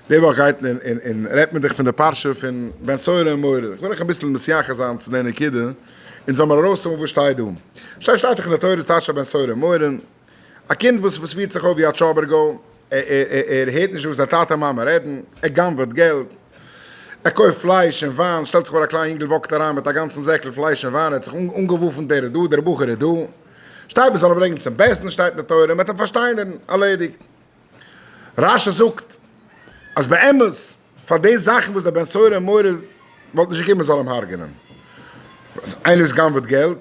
די וואך גייט אין אין רעדט מען דאך פון די פרשה פון בן סורר ומורה, איך וויל אייך אביסל מתייחס זיין צו די נקודה, אונז זאל מיר ארויסהאבן וואס שטייט דא. שטייט שטייט דאך אין די תורה ס'טייטש א בן סורר ומורה, א קינד וואס וואס פירט זיך אויף ווי א טשאבער גוי, ער ער הערט נישט וואס זיין טאטע מאמע רעדן, ער גנב'עט געלט, ער קויפט פלייש און וויין, שטעלט זיך פאר א קליין יונגל walk ט אריין מיט א גאנצן זעקל פלייש און וויין, ער האט זיך אנגעוואפנט ער איז דא, דער בחור איז דא, שטייט מען זאל אים ברענגען צום בית דין שטייט אין די תורה, מען וועט אים פארשטיינערן, ערלעדיגט. רש"י זאגט אז באמת פאר די זאכן וואס דער בן סורר ומורה וואלט נישט געקומען זאל אים הרג'נען. איינער וואס גנב'עט געלט,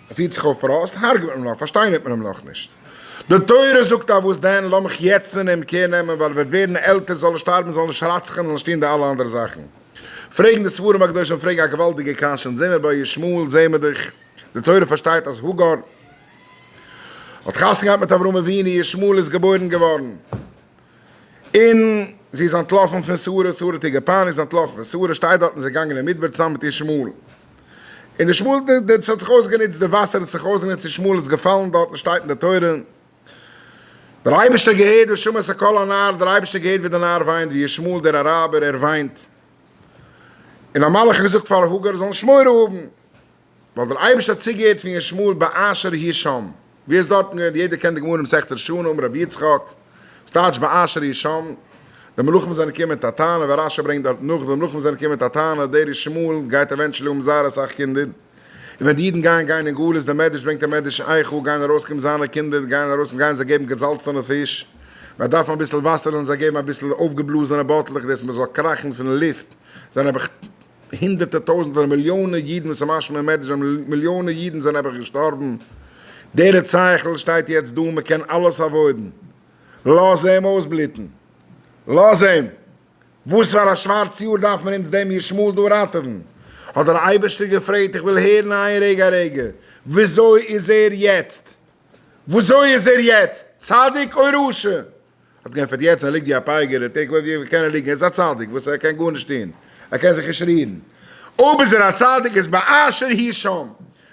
ער פירט זיך אויף פראסט, הרג'ט מען אים נאך, פארשטיינערט מען אים נאכנישט. די תורה זאגט א וואס דען, לאמיך יעצט פון אים care נעמען, ווייל ער וועט ווערן עלטער, זאל ער שטארבן, זאל נישט רצח'ענען, זאל נישט טון די אלע אנדערע זאכן. פרעגן די ספרים הקדושים פרעגן א געוואלדיגע קשיא, אונז זעמער ביי ישמעאל, זעמער דאך, די תורה פארשטייט אז הגר האט חתונה געהאט מיט אברהם אבינו, ישמעאל איז געבוירן געווארן, און זי איז אנטלאפן פון שרה, שרה האט איר געפייניגט, זי איז אנטלאפן פון שרה, שטייט דארטן איז זי געגאנגען אין מדבר צוזאמען מיט ישמעאל, און ישמעאל, דאס האט זיך אויסגענוצט, די וואסער האט זיך אויסגענוצט, ישמעאל איז געפאלן דארטן, שטייט אין די תורה, דער אייבערשטער געהערט ושמע את קול הנער, דער אייבערשטער געהערט ווי דער נער וויינט, ווי ישמעאל דער אראבער ער וויינט, און א מלאך האט געזאגט פאר הגר זאל נישט מורא האבן. ווייל דער אייבערשטער האט צוגעהערט פון ישמעאל באשר הוא שם, ווי ער איז דארטן געווען, יעדער קען די גמרא מסכת ראש השנה, אמר רבי יצחק, ס'טייטש באשר הוא שם, די מלאכים זענען געקומען מיט א טענה, ווי רש"י ברענגט דארט נאך, די מלאכים זענען געקומען מיט א טענה, דער ישמעאל גייט eventually האבן זייער אסאך קינדער, און ווען די אידן גייען גיין אין גלות, דער מדרש ברענגט אין מדרש איכה, גייען ארויסקומען זיינע קינדער, גייען ארויס און גייען זיי געבן געזאלצענע פיש, מען דארף אביסל וואסער זאלן זיי געבן אביסל אויפגעבלאזענע באטלעך, דאס מען זאל קראכן פון לופט, זענען נעבעך הונדערטער טויזנטער מיליאנען אידן וואס איז משמע אין מדרש אז מיליאנען אידן זענען נעבעך געשטארבן, דער רציח'ל שטייט יעצט דא מען קען אלעס avoid ן, לאז אים אויסבלוטן, לאז אים, וואס פאר א שווארץ יאר דארף מען אונז דעם ישמעאל דא ראטעווען? האט דער אייבערשטער געפרעגט איך וויל הערן איין רגע א רגע, וויאזוי איז ער יעצט? וויאזוי איז ער יעצט? צדיק או רשע? האט געענטפערט יעצט ער ליגט ווי א פגר, ער טוט ווי קען ער ליגן, ער איז א צדיק וואס ער קען גארנישט טון, ער קען זיך נישט רירן, אויב איז ער א צדיק איז באשר הוא שם,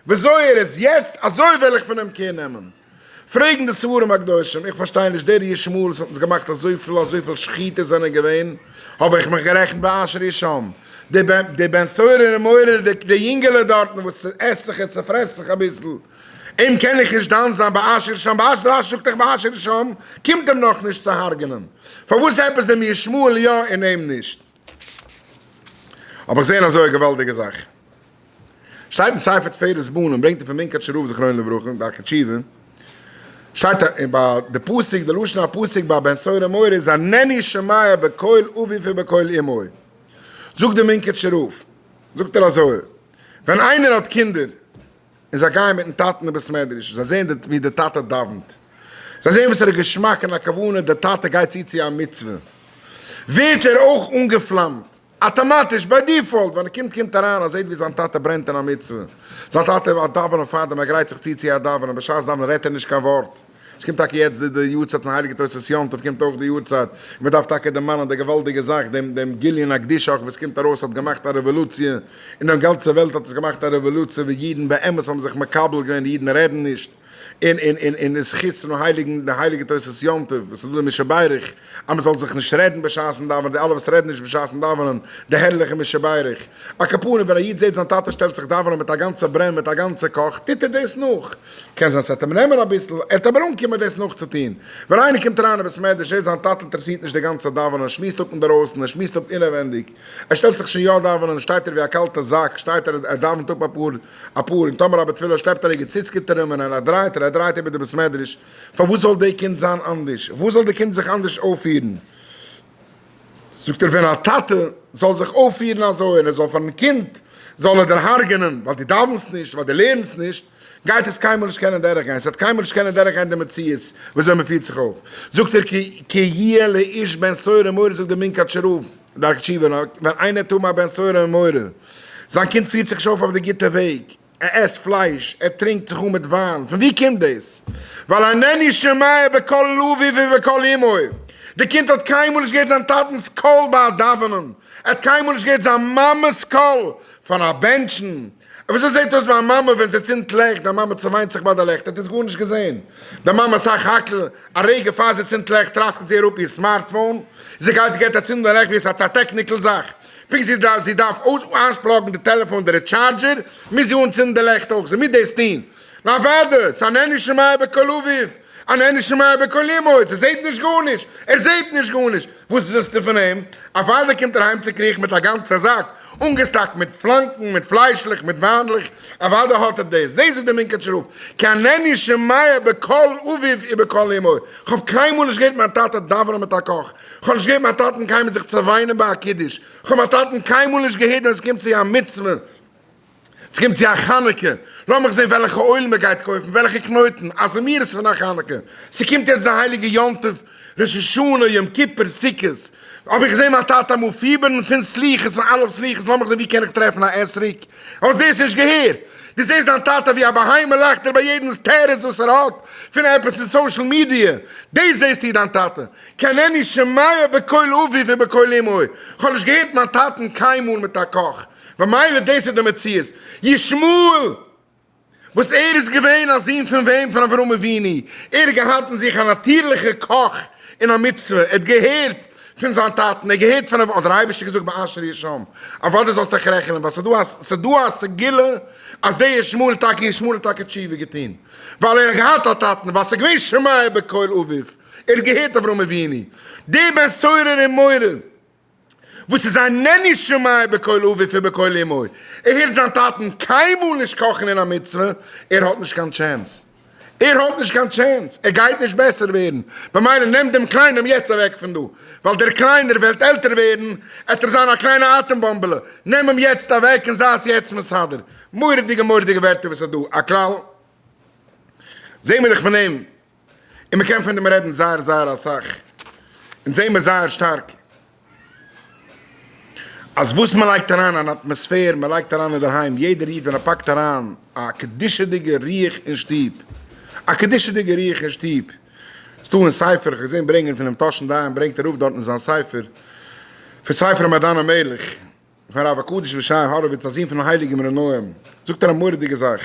וויאזוי ער איז יעצט אזוי וועל איך פון אים care נעמען. פרעגן די ספרים הקדושים, איך פארשטיי נישט, דער ישמעאל וואס האט אונז געמאכט אזויפיל אזויפיל שחיטות זענען געווען, האב איך מיך גערעכנט באשר הוא שם, די בן סורר ומורה, די יונגעלע דארטן וואס עסט זיך און צופרעסט זיך אביסל, אים קען איך נישט דן זיין באשר שם, באשר רש"י זאגט דאך באשר שם, קומט אים נאך נישט צו הרג'נען, פארוואס עפעס דעם ישמעאל יא און אים נישט? האב איך זעהן אזוי א געוואלדיגע זאך, שטייט אין ספר תפארת בנים, ברענגט ער פון מונקאטשער רב זכרונו לברכה, דרכי תשובה, שטייט ביי די פסוק, די לשון הפסוק ביי בן סורר ומורה איז איננו שומע בקול אביו ובקול אמו, זאגט דער מונקאטשער רב, זאגט ער אזוי, ווען איינער האט קינדער, און זיי גייען מיטן טאטן אין בית מדרש, זיי זעען ווי דער טאטע דאווענט, זיי זעען וואס ער האט געשמאק און א כוונה דער טאטע גייט צו צו א מצוה, ווערט ער אויך אנגעפלאמט, אטאמאטיש, by default, ווען א קינד קומט אריין, ער זעט ווי זיין טאטע ברענט אין א מצוה, זיין טאטע האט דאווענען פארדעם, ער גרייט זיך צו צו א דאווענען, בשעת דאווענען רעדט ער נישט קיין ווארט. עס קומט טאקע יעצט די די יארצייט פון הייליגע תוס' יום טוב קומט אויך די יארצייט, און מען דארף טאקע דערמאנען די געוואלדיגע זאך דעם דעם גיליון הקדושה אויך וואס קומט ארויס האט געמאכט א רעוואלוציע, אין די גאנצע וועלט האט עס געמאכט א רעוואלוציע ווי אידן באמת האבן זיך מקבל געווען אידן רעדן נישט, און און און און אין זכות פונעם הייליגן די הייליגע תוס' יום טוב וואס איז דא די מי שברך אז מען זאל זיך נישט רעדן בשעת'ן דאווענען, די אלע וואס רעדן נישט בשעת'ן דאווענען, די הערליכע מי שברך. על כל פנים ווען א איד זעט זיין טאטע שטעלט זיך דאווענען מיט א גאנצע ברען מיט א גאנצע קאך, טוט ער דאס נאך. קען זיין ס'וועט אים נעמען אביסל, ער וועט אבער אנקומען דאס נאכצוטון. ווען איינער קומט אריין אין בית מדרש זעט זיין טאטע אינטערעסירט נישט די גאנצע דאווענען, שמועסט אפ אינדערויסן, ער שמועסט אפ אינעווענדיג, ער שטעלט זיך שוין יא דאווענען, שטייט ער ווי א קאלטע זאק, שטייט ער ער דאווענט אפ אפאר אפאר, און טאמער א בתפילה שלעפט ער א געציצקעטע ארום און ער דרייט ער דרייט איבער די בית מדרש, פארוואס זאל די קינד זיין אנדערש? וואס זאל די קינד זיך אנדערש אויפפירן? זאגט ער ווען א טאטע זאל זיך אויפפירן אזוי און ער זאל פארן קינד זאל ער דערהארגענען ווייל דו דאווענסט נישט ווייל דו לערנסט נישט גייט עס קיינמאל נישט קענען דורכגיין עס וועט קיינמאל נישט קענען דורכגיין די מציאות וויאזוי מען פירט זיך אויף זאגט ער כי יהיה לאיש בן סורר ומורה זאגט דער מונקאטשער רב דרכי תשובה ווען איינער טאר א בן סורר ומורה זיין קינד פירט זיך נישט אויף אויף די גוטע וועג ער עסט פלייש, ער טרינקט זיך אן מיט וויין, פון ווי קומט דאס? ווייל איננו שומע בקול אביו ובקול אמו, די קינד האט קיינמאל נישט געהערט זיין טאטנ'ס קול ביי א דאווענען, ער האט קיינמאל נישט געהערט זיין מאמע'ס קול פאר א בענטשן. וויאזוי זעט אויס מיין מאמע ווען זי צינדט לעכט? דיין מאמע צעוויינט זיך ביי די לעכט, ער האט עס גארנישט געזען. די מאמע סך הכל א רגע פאר זי צינדט לעכט טראסקעט זי אראפ איר smartphone, זי גייט זי געט א צינד די לעכט ווי עס איז א technical זאך, פונקט זי דארף זי דארף איינפלאגן די טעלעפאן די recharger מוז זי אנצינדן די לעכט אויך, זי מוז דאס טון. נו אוודאי, ס'איז איננו שומע בקול אביו, איננו שומע בקול אמו, זי זעט נישט גארנישט, ער זעט נישט גארנישט, וואס ווילסטו פון אים? אוודאי קומט ער אהיים צו קריכן מיט א גאנצע זאק, אנגעסטאקט מיט פלאנקן, מיט פליישלעך, מיט וויינדלעך, אוודאי האט ער דאס, דאס איז די מונקאטשער רב, כי איננו שומע בקול אביו ובקול אמו, כ'האב קיינמאל נישט געהערט מיין טאטע דאווענען מיט א קאך, כ'האב נישט געהערט מיין טאטן קיינמאל זיך צעוויינען ביי א קידוש, כ'האב מיין טאטן קיינמאל נישט געהערט ווען ס'קומט צו א מצוה, ס'קומט צו א חנוכה, לאמיך זען וועלכע אויל מ'גייט קויפן, וועלכע קנויטן, א זמירות פון א חנוכה, ס'קומט יעצט די הייליגע יום טוב, ראש השנה, יום כיפור, סוכות, האב איך געזען מיין טאטע אמאל פיבערן פון סליחות און א' סליחות, לאמיך זען ווי קען איך טרעפן א אתרוג, האסט דאס נישט געהערט? דו זעסט דיין טאטע ווי א בהמה לאכט ער ביי יעדנס תירוץ וואס ער האט פון עפעס אין social media, דאס זעסטו דיין טאטע, כי איננו שומע בקול אביו ובקול אמו, כ'האב נישט געהערט מיין טאטן קיינמאל מיט א קאך, במילא דאס איז די מציאות. ישמעאל וואס ער איז געווען א זון פון וועם? פון אברהם אבינו. ער האט געהאט אין זיך א נאטירליכע קאך אין א מצוה, ער האט געהערט פון זיין טאטן, ער האט געהערט פון אברהם, האט דער אייבערשטער געזאגט באשר הוא שם, אוודאי זאלסטו דיך רעכענען, ווייל ס'איז דא א סגולה אז דער ישמעאל טאקע, ישמעאל האט טאקע תשובה געטון, ווייל ער האט געהאט א טאטן, ווייל ס'איז געווען שומע בקול אביו, ער האט געהערט אברהם אבינו, דער בן סורר ומורה. וואס איז איננו שומע בקול אביו ובקול אמו, ער הערט זיין טאטן קיינמאל נישט קאכן אין א מצוה, ער האט נישט קיין chance, ער האט נישט קיין chance, ער גייט נישט בעסער ווערן, במילא נעם דעם קליינעם יעצט אוועק פון דא, ווייל דער קליינער וועלט עלטער ווערן, עט ער זיין א קליינע אטעם באמבעלע, נעם אים יעצט אוועק און זיי עס יעצט מסדר. מורא'דיגע מורא'דיגע ווערטער וואס איז דא, א כלל זעהן מיר דאך פון דעם. און מען קען פון דעם רעדן זייער זייער אסאך, אונז זעהן מיר זייער שטארק אז וואס מען לייגט אריין אן אטמאספער, מען לייגט אריין אינדערהיים, יעדער איד ווען ער פאקט אריין א קדושה'דיגע רוח אין שטוב, א קדושה'דיגע רוח אין שטוב, ס'דא אין ספר, איך האב געזעהן ברענגען פונעם טאהשן דיין ברענגט ער אראפ דארט אין זיין ספר, פון ספר מעדן המלך, פון הרב הקדוש רבי שי האראוויץ א זון פונעם הייליגן אמרי נועם, זאגט ער א מורא'דיגע זאך,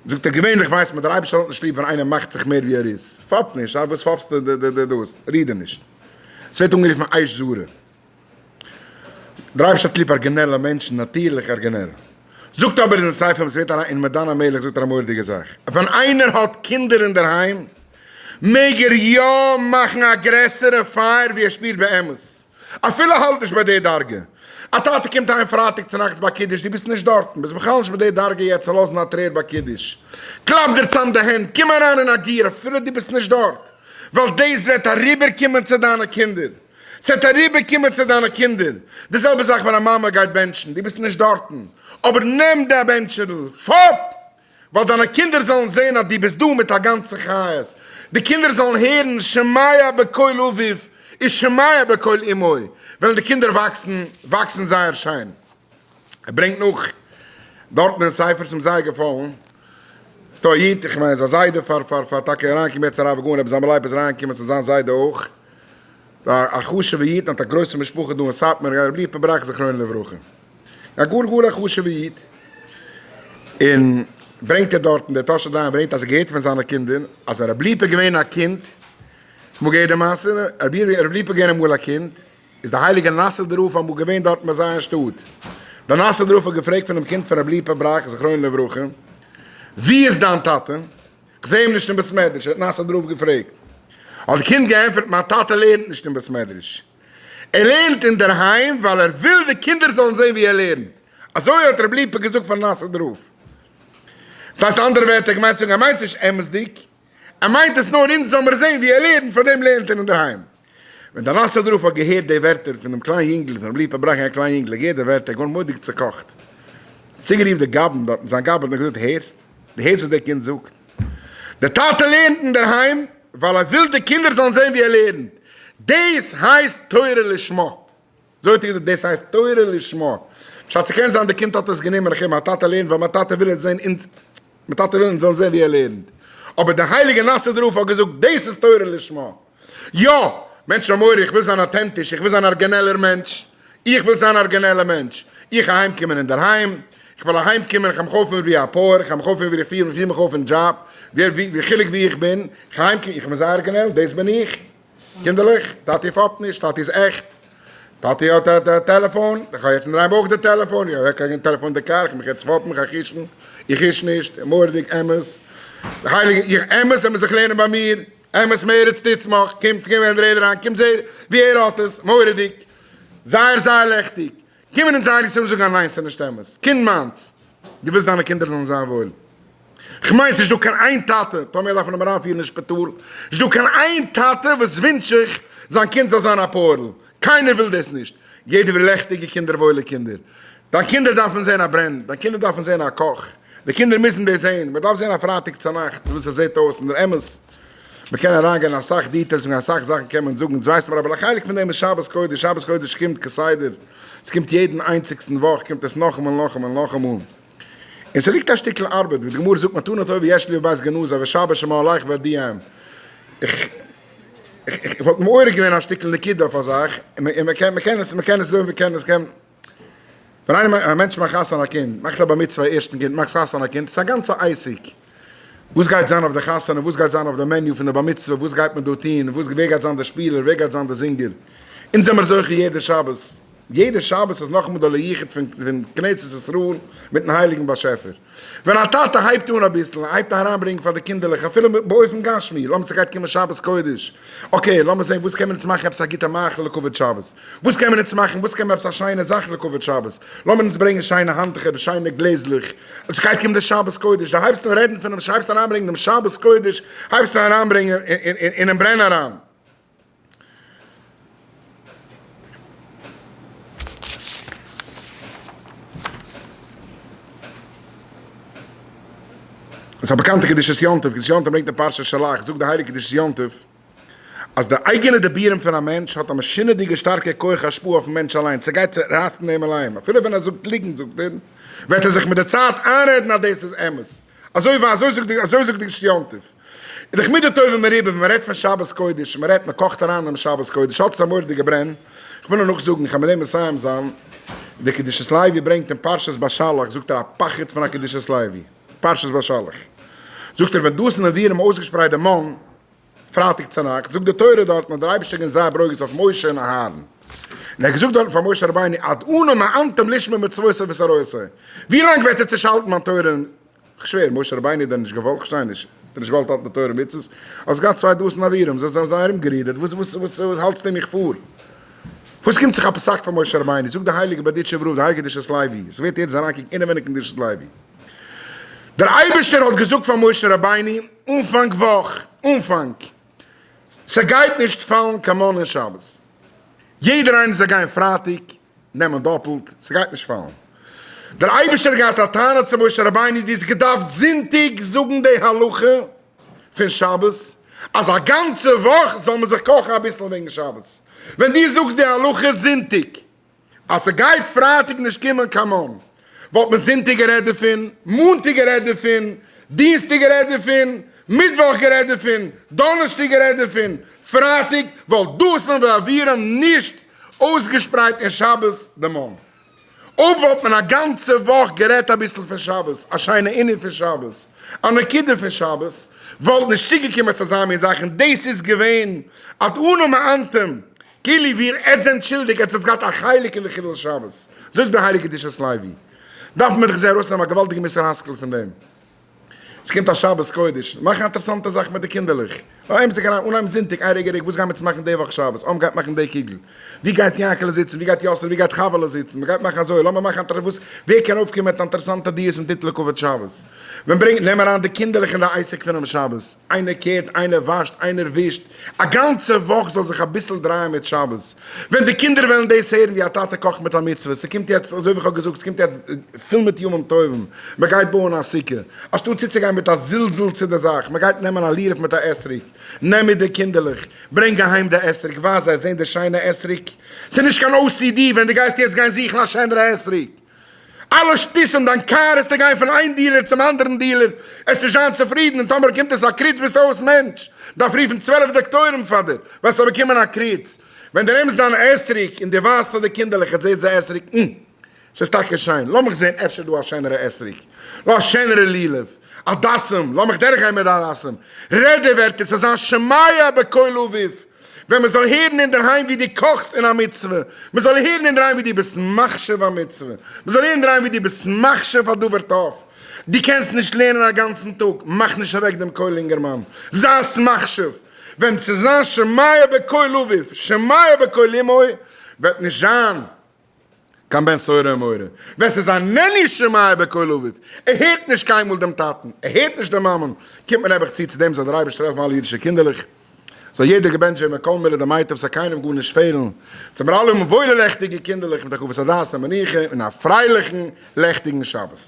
זאגט ער געווענליך ווייסט מען דער אייבערשטער האט נישט ליב ווען איינער מאכט זיך מער ווי ער איז, פאפ נישט, אה וואס פאפסטו די דאס, רידער נישט, עס ווערט אנגערופן אש זרה, דער אייבערשטער האט ליב ארגינעלע מענטשן, נאטירליך ארגינעל, זאגט אבער אין ספר וואס ווערט אריין אין מעדן המלך זאגט ער א מורא'דיגע זאך, ווען איינער האט קינדער אינדערהיים מעג ער יא מאכן א גרעסערע פייער ווי ער שפירט באמת, אפילו האלט נישט ביי די דרגה. א טאטע קומט אהיים פרייטאג צונאכטס ביי קידוש, דו ביסט נישט דארטן, ביסט בכלל נישט ביי די דרגה יעצט צו לאזן א טרער ביי קידוש. קלאפ דיר צאם די הענט, קום אריין אין א גיר אפילו דו ביסט נישט דארט, ווייל דאס וועט אריבערקומען צו דיינע קינדער. ס'וועט אריבערקומען צו דיינע קינדער. די זעלבע זאך ווען א מאמע גייט בענטשן, דו ביסט נישט דארטן, אבער נעם די בענטשערל, פאפ! ווייל דיינע קינדער זאלן זען אז דו ביסט דא מיט א גאנצע חיות, די קינדער זאלן הערן שומע בקול אביו ושומע בקול אמו, וועלן די קינדער וואקסן, וואקסן זייער שיין. ער ברענגט נאך דארטן אין ספר, ס'איז אים זייער געפאלן, ס'דא א איד, איך מיין איז א זיידע פאר פאר פאר טאקע אריינגעקומען יעצט הרב הגאון רבי זלמן לייב איז אריינגעקומען ס'איז זיין זיידע אויך, א חשוב'ע איד, האט א גרויסע משפחה דא אין סאטמאר, רבי ליפא בראך זכרונו לברכה. א גאר גאר א חשוב'ע איד, און ברענגט ער דארטן, דער טאהשער דיין ברענגט אז ער געהערט פון זיינע קינדער, אז ווען רבי ליפא איז געווען א קינד, אמאל געהערט די מעשה, רבי ליפא איז געווען אמאל א קינד, איז די הייליגע נאסוידער רב אמאל געווען דארטן ביי זיי אין שטאט, דער נאסוידער רב האט געפרעגט פונעם קינד פון רבי ליפא בראך זכרונו לברכה, ווי איז דיין טאטע? כ'זע אים נישט אין בית מדרש, האט נאסוידער רב געפרעגט, האט די קינד געענטפערט, מיין טאטע לערנט נישט אין בית מדרש, ער לערנט אינדערהיים ווייל ער וויל די קינדער זאלן זען ווי ער לערנט. אזוי האט רבי ליפא געזאגט פארן נאסוידער רב. דאס הייסט אנדערע ווערטער געמיינט צו זאגן ער מיינט עס נישט אמת'דיג, ער מיינט עס נאר אונז זאל מיר זען ווי ער לערנט פאר דעם לערנט ער אינדערהיים. ווען דער נאסוידער רב האט געהערט די ווערטער פון דעם קליין יונגל פון רבי ליפא בראך א קליין יונגל האט געהערט די ווערטער געווארן מורא'דיג צעקאכט. צוגערופט די גבאי דארטן זיין גבאי האט אים געזאגט הערסט? דו הערסט וואס דער קינד זאגט? דער טאטע לערנט אינדערהיים ווייל ער וויל די קינדער זאלן זען ווי ער לערנט, דאס הייסט תורה לשמה. אזוי האט ער געזאגט, דאס הייסט תורה לשמה. פשט, ס'קען זיין די קינד האט עס גענומען, איך הער מיין טאטע לערנט ווייל מיין טאטע וויל עס זען אונז, מיין טאטע וויל אונז זאלן זען ווי ער לערנט. אבער דער הייליגער נאסוידער רב האט געזאגט, דאס איז תורה לשמה. יא! מענטשן האבן מורא, איך וויל זיין אטענטיש, איך וויל זיין ארגינעלער מענטש, איך וויל זיין ארגינעלער מענטש, איך אהיים קומען אינדערהיים. איך וועל אהיים קומען, איך האב מיך אויפפירן ווי א פויער, איך האב מיך אויפפירן ווי איך פיר מיך אויף אין דזשאב, ווער ווי חילוק ווי איך בין, איך אהיים קומען, איך בין זייער אריגינעל, דאס בין איך. קינדערלעך, טאטי פאפט נישט, טאטי איז עכט. טאטי האט א טעלעפאן, איך האב יעצט אינדערהיים אויך די טעלעפאן, איך האב קיין טעלעפאן אין די קאר, איך מיך יעצט פאפן, איך גיי חישן, איך היש נישט, מורא'דיג אמת, הייליגע, איך אמת וועט מען זיך לערנען ביי מיר, אמת מארץ תצמח, קומט קום אין רעדער אריין, קומט זע ווי ער האט עס, מורא'דיג, זייער זייער לעכטיג, קומען אונז הייליגע ספרים זאגן אז ניין ס'איז נישט אמת, קינד מיינס, דו ווילסט דיינע קינדער זאלן זיין וואויל. כ'מיין ס'נישט דא קיין איין טאטע, טאמער דארף מען אים אריינפירן אין שפיטאל, נישט דא קיין איין טאטע וואס ווינטש זיך זיין קינד זאל זיין א פויערל, קיינער וויל דאס נישט, יעדער וויל לעכטיגע קינדער וואוילע קינדער, דיין קינדער דארפן זען א ברענד, דיין קינדער דארפן זען א קאך, די קינדער מוזן דאס זען, מען דארף זען א פרייטאג צונאכטס וואס עס זעט אויס, און דער אמת, מען קען אריינגיין אין אסאך details און אסאך זאכן קען מען זאגן, אונז ווייסט מיר אבער א חלק פון דעם איז שבת קודש, שבת קודש קומט כסדר, עס קומט יעדן איינציגסטן וואך קומט עס נאכאמאל נאכאמאל נאכאמאל. און ס'ליגט א שטיקל ארבעט, ווי די גמרא זאגט מתנה טובה יש לי בבית גנזי ושבת שמה עליך והודיעם. איך איך וואלט מעורר געווען א שטיקל נקודה אויף א זאך, און מ'קען מ'קען עס מ'קען עס זאגן מ'קען עס קען. ווען איינער א מענטש מאכט חתונה א קינד, מאכט א בר מצוה א ערשטן קינד, מאכט חתונה א קינד, ס'איז א גאנצע עסק. וואס גייט זיין אויף די חתונה, וואס גייט זיין אויף די menu פון די בר מצוה, וואס גייט מען דא טון, וואס ווער גייט זיין די שפילער, ווער גייט זיין די זינגער. אונז זעמער זוכה יעדע שבת. יעדע שבת איז נאכאמאל די ליכוד פון כנסת ישראל מיטן הייליגן באשעפער. ווען א טאטע הייבט אן אביסל, הייבט אן אריינברענגען פאר די קינדערלעך אפילו באופן גשמי, לאמיר ס'גייט קומען שבת קודש, okay לאמיר זען וואס קען מען אונז מאכן עפעס א גוטע מאכל לכבוד שבת, וואס קען מען אונז מאכן, וואס קען מען עפעס א שיינע זאך לכבוד שבת, לאמיר אונז ברענגען שיינע האנטוכער, שיינע גלעזלעך, ס'גייט קומען די שבת קודש, דו הייבסט אן רעדן פונעם, הייבסט אן אריינברענגען דעם שבת קודש, הייבסט אן אריינברענגען אינעם ברען אריין. עס איז א באקאנטע קדושת יום טוב, קדושת יום טוב ברענגט אין פרשת שלח, זאגט די הייליגע קדושת יום טוב, אז די אייגענע דיבורים פון א מענטש האט א משונה'דיגע שטארקע כח השפעה אויפן מענטש אליין, ס'גייט צערייסן אים אליין, אפילו ווען ער זאגט ליגנט זאגט ער, וועט ער זיך מיט די צייט איינרעדן אז דאס איז אמת, אזוי אזוי זאגט די קדושת יום טוב. איז דאך מידה טובה מרובה, ווען מען רעדט פון שבת קודש, מען רעדט, מען קאכט אריין אינעם שבת קודש, האט עס א מורא'דיגע ברען, איך וויל נאר נאכזאגן, איך וועל מיט דעם מסיים זיין, דער קדושת לוי ברענגט אין פרשת בשלח, זאגט ער א פחד פון א קדושת לוי, פרשת בשלח, זאגט ער ווען דאס און אבירים האבן אויסגעשפרייט די מן, פרייטאג צונאכטס, זאגט די תורה דארטן אז דער אייבערשטער געווען זייער ברוגז אויף משה און אהרן, און ער האט געזאגט דארטן פאר משה רבינו עד אנה מאנתם לשמור מצותי ותורותי, ווי לאנג וועט עטס נישט האלטן מיין תורה און כ'שווער, משה רבינו האט דען נישט געוואלט? כ'שטיי נישט. האט ער נישט געוואלט האלטן די תורה ומצוות? האסט געהאט צוויי דתן אבירים, זיי זענען זיי ארומגערודערט, וואס וואס וואס וואס האלטסטו מיך פאר? וואס קומט זיך א פסק פון משה רבינו? זאגט די הייליגע בארדיטשובער רב, די הייליגע קדושת לוי, עס ווערט יעצט אריינקוקן אינעווייניג אין קדושת לוי. דער אייבערשטער האט געזאגט פאר משה רבינו אנפאנג וואך, אנפאנג, ס'גייט נישט פאלן קיין מן אין שבת. יעדער איינער זאל גיין פרייטאג, נעמען דאפלט, ס'גייט נישט פאלן. דער אייבערשטער האט געהאט א טענה צו משה רבינו, דו האסט געדארפט זונטאג זאגן די הלכה פון שבת, אז א גאנצע וואך זאל מען זיך קאכן אביסל וועגן שבת. ווען דו זאגסט די הלכה זונטאג, אז ס'גייט פרייטאג נישט קומען קיין מן, וואלט מען זונטאג גערעדט דערפון, מאנטאג גערעדט דערפון, דינסטאג גערעדט דערפון, מיטוואך גערעדט דערפון, דאנערשטאג גערעדט דערפון, פרייטאג וואלט דתן ואבירם נישט אויסגעשפרייט אין שבת די מן. אויב וואלט מען א גאנצע וואך גערעדט אביסל פון שבת, א שיינע ענין פון שבת, א נקודה פון שבת, וואלט נישט צוגעקומען צו אזא מין זאך, און דאס איז געווען עד אנה מאנתם, כאילו ווי עטס זענט שולדיג, עטס האטס געהאט א חלק אין די חילול שבת. זאגט די הייליגע קדושת לוי, דארף מען דאך זיי ארויסנעמען א געוואלדיגע מוסר השכל פון דעם. עס קומט א שבת קודש, מאכן א אינטערעסאנטע זאך מיט די קינדערלעך, אהיים זיך אריין, אנהייבן זונטאג, איי רגע רגע, וואס גיימער צו מאכן די וואך שבת, אה מ'גייט מאכן די קוגל, ווי גייט יענקעלע זיצן, ווי גייט יאסעלע, ווי גייט חוה'לע זיצן, מ'גייט מאכן אזוי, לאמיר מאכן א, וואס, ווער קען אויפקומען מיט אינטערעסאנטע דיעות און טיטלען לכבוד שבת, ווען ברענג, נעם אריין די קינדערלעך אין די עסק פונעם שבת, איינער קערט, איינער וואשט, איינער ווישט, א גאנצע וואך זאל זיך אביסל דרייען מיט שבת, ווען די קינדער וועלן דאס הערן ווי א טאטע קאכט מיט א מצוה, ס'קומט יעצט, אזוי ווי כ'האב געזאגט, ס'קומט יעצט פול מיט ימים טובים, מ'גייט בויען א סוכה, אנשטאט צוצוגיין מיט א זלזול צו די זאך, מ'גייט נעמען א לולב מיט א אתרוג, נעם מיט די קינדערלעך, ברענג אהיים די אתרוג, ווייז זיי, זען די שיינע אתרוג, ס'איז נישט קיין OCD ווען דו גייסט יעצט גיין זוכן א שענערע אתרוג. אלע שטותים, דיין קאר עסטו גיין פון איין dealer צום אנדערן dealer, עסט נישט זיין צופרידן, און טאמער קומט עס א קריץ ביסטו אויס מענטש, דארף רופן 12 דאקטוירים פאר דיר, וועסט באקומען א קריץ. ווען דו נעמסט דיין אתרוג און דו ווייזט פאר די קינדערלעך עטס זעטס די אתרוג, און. ס'איז טאקע שיין, לאמיך זען אפשר איז דא א שענערע אתרוג, א שענערע לולב, הדסים, לאמיך דורכגיין מיט די הדסים, רעד די ווערטער, ס'זאל זיין שמיעה בקול אביו, ווען מען זאל הערן אינדערהיים ווי דו קאכסט אין א מצוה, מען זאל הערן אינדערהיים ווי דו ביסט מחשיב א מצוה, מען זאל הערן אינדערהיים ווי דו ביסט מחשיב א דבר טוב, דו קענסט נישט לערנען א גאנצן טאג, מאך נישט אוועק דעם קול אינגערמאן, זיי עס מחשיב, ווען ס'איז זיין שמיעה בקול אביו, שמיעה בקול אמו, וועט נישט זיין קיין בן סורר ומורה, ווען ס'איז איננו שומע בקול אביו, ער הערט נישט קיינמאל דעם טאטן, ער הערט נישט די מאמען, קומט מען נעבעך צו צו דעם זאל דער אייבערשטער העלפן אלע אידישע קינדערלעך, זאל יעדער געבענטשט ווערן מיט כל מילי דמיטב, ס'זאל קיינעם גארנישט פעלן, זאל מיר אלע האבן וואוילע לעכטיגע קינדערלעך מיט הרחבת הדעת און מנוחה און א פרייליכן לעכטיגן שבת.